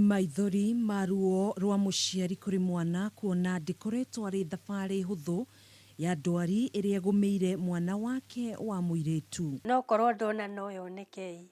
Maithori ma ruo rwa mũciari kũrĩ mwana kuona ndĩkoretwo arĩ thabarĩ hũthũ ya ndwari ĩrĩa ĩgũmĩire mwana wake wa mũirĩtu. No korwo ndona no yoneke ĩ,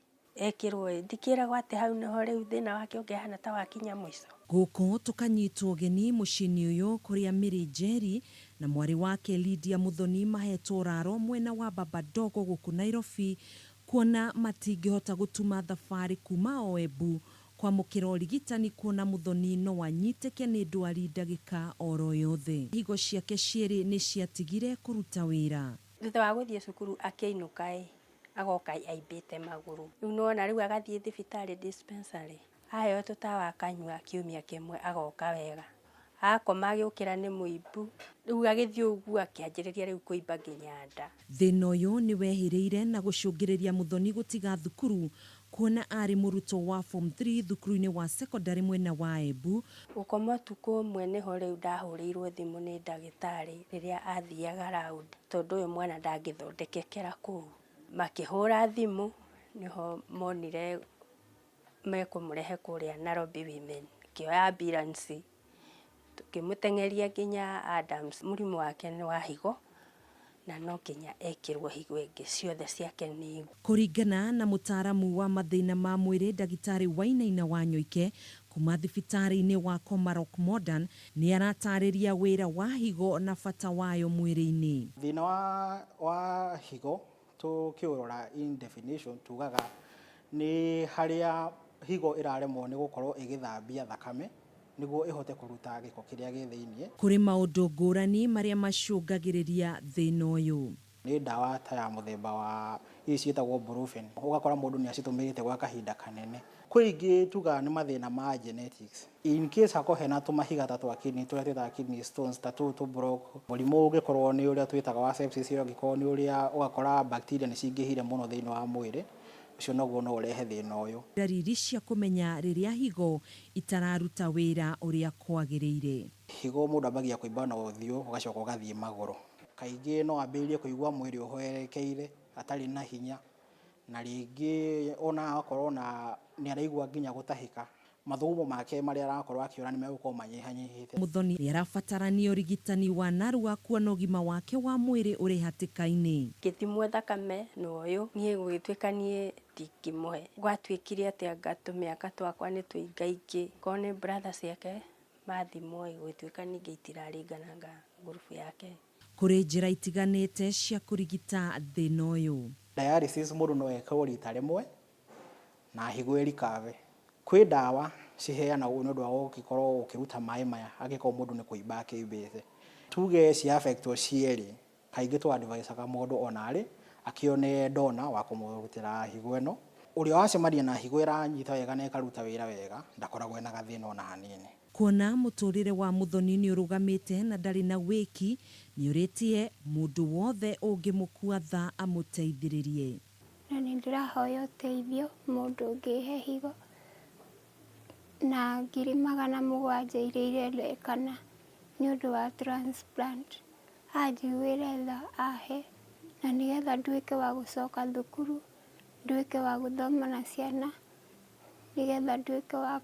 ekĩrwo ĩ, ndikĩragwo atĩ hau nĩho rĩu thĩna wake ũngĩhana ta wakinya mũico. Gũkũ tũkanyitwo ũgeni mũciĩ-inĩ ũyũ kũrĩa Mary Njeri na mwarĩ wake Lydia Muthoni mahetwo ũraro mwena wa Baba Dogo gũkũ Nairobi kuona matingĩhota gũtuma thabarĩ kuma o Embu kwamũkĩra ũrigitani kuona Muthoni no anyitĩke nĩ ndwari ndagĩka oro yothe. Higo ciake cierĩ nĩciatigire kũruta wĩra. Thutha wa gũthiĩ cukuru akĩinũka ĩ, agoka aimbĩte magũrũ. Rĩu nĩwona rĩu agathiĩ thibitarĩ dispensary, aheo tũtawa akanyua kiumia kĩmwe agoka wega. Akoma agĩũkĩra nĩ mũimbu, rĩu agĩthiĩ ũguo akĩanjĩrĩria rĩu kũimba nginya nda. Thĩna ũyũ nĩwehĩrĩire na gũcũngĩrĩria Muthoni gũtiga thukuru kuona arĩ mũrutwo wa form three thukuru-inĩ wa cekondarĩ mwena wa Embu. Gũkoma ũtukũ ũmwe nĩho rĩu ndahũrĩirwo thimũ nĩ ndagĩtarĩ rĩrĩa athiaga round tondũ ũyũ mwana ndangĩthondekekera kũu. Makĩhũra thimũ nĩho monire mekũmũrehe kũrĩa Nairobi Women, akĩoya ambulance tũkĩmũteng'eria nginya Adams. Mũrimũ wake nĩ wa higo na no nginya ekĩrwo higo ĩngĩ, ciothe ciake nĩ. Kũringana na mũtaaramu wa mathĩna ma mwĩrĩ ndagĩtarĩ Wainaina Wanyoike kuma thibitarĩ-inĩ wa Komarok Modern nĩ aratarĩria wĩra wa higo na bata wayo mwĩrĩ-inĩ. Thĩna wa wa higo Tũkĩũrora in definition tugaga nĩ harĩa higo ĩraremwo nĩ gũkorwo ĩgĩthambia thakame nĩguo ĩhote kũruta gĩko kĩrĩa gĩ thĩiniĩ. Kũrĩ maũndũ ngũrani marĩa macũngagĩrĩria thĩna ũyũ. Nĩ ndawa ta ya mũthemba wa ici ciĩtagwo Brufen, ũgakora mũndũ nĩ acitũmĩrĩte gwa kahinda kanene. Kwĩ ingĩ tugaga nĩ mathĩna ma genetics. In case hakorwo hena tũmahiga ta twa kidney tũrĩa twĩtaga kidney stones ta tũu tũ block, mũrimũ ũngĩkorwo nĩ ũrĩa twĩtaga wa sepsis ũngĩkorwo nĩ ũrĩa ũgakora bacteria nĩ cingĩhire mũno thĩinĩ wa mwĩrĩ, ũcio naguo no ũrehe thĩna ũyũ. Ndariri cia kũmenya rĩrĩa higo itararuta wĩra ũrĩa kwagĩrĩire. Higo mũndũ ambagia kũimba na ũthiũ ũgacoka ũgathiĩ magũrũ. Kaingĩ no ambĩrĩrie kũigua mwĩrĩ ũhwerekeire, atarĩ na hinya, na rĩngĩ ona agakorwo na nĩ araigua nginya gũtahĩka. Mathugumo make marĩa arakorwo akĩona nĩ megũkorwo manyihanyihĩte. Muthoni nĩarabatarania ũrigitani wa narua kuona ũgima wake wa mwĩrĩ ũrĩ hatĩka-inĩ. Ngĩthimwo thakame na ũyũ, niĩ gũgĩtuĩka niĩ ndingĩmũhe. Gwatuĩkire atĩ anga tũmĩaka twakwa nĩ tũingaingĩ, korwo nĩ brother ciake mathimwo ĩ, gũgĩtuĩka ningĩ itiraringana na ngurubu yake. Kũrĩ njĩra itiganĩte cia kũrigita thĩna ũyũ. Dialysis mũndũ no ekwo rita rĩmwe na higo ĩrikave. Kwĩ ndawa ciheanagwo nĩ ũndũ wa gũgĩkorwo ũkĩruta maĩ maya angĩkorwo mũndũ nĩ kũimba akĩimbĩte. Tuge cia affect wo cierĩ, kaingĩ tũ advise aga mũndũ ona arĩ akĩone donor wa kũmũrutĩra higo ĩno. Ũrĩa wacemania na higo ĩranyita wega na ĩkaruta wĩra wega ndakoragwo ena gathĩna ona hanini. Kuona mũtũrĩre wa Mũthoni nĩũrũgamĩte na ndarĩ na wĩki, nĩorĩtie mũndũ wothe ũngĩmũkua tha amũteithĩrĩrie. Na nĩ ndĩrahoya ũteithio mũndũ ũngĩhe higo na 700,000 iria irendekana nĩ ũndũ wa transplant, anjiguĩre tha ahe na nĩgetha nduĩke wa gũcoka thukuru, nduĩke wa gũthoma na ciana, nĩgetha nduĩke wa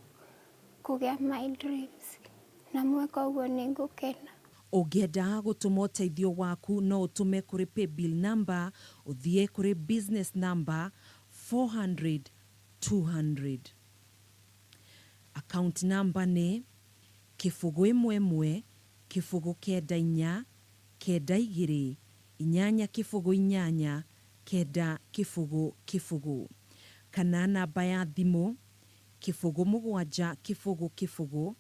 kũgĩa my dreams, na mweka ũguo nĩ ngũkena. Ũngĩenda gũtũma ũteithio waku no ũtũme kũrĩ paybill number ũthiĩ kũrĩ business number 400 200. Account number nĩ kĩbũgũ ĩmwe ĩmwe kĩbũgũ kenda inya kenda igĩrĩ inyanya kĩbũgũ inyanya kenda kĩbũgũ kĩbũgũ. Kana namba ya thimũ kĩbũgũ mũgwanja kĩbũgũ kĩbũgũ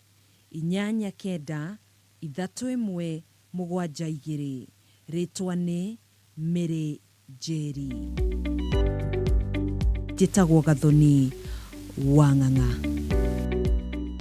inyanya kenda ithatũ ĩmwe mũgwanja igĩrĩ. Rĩtwa nĩ Mary Njeri. Njĩtagwo Gathoni wa Ng'ang'a.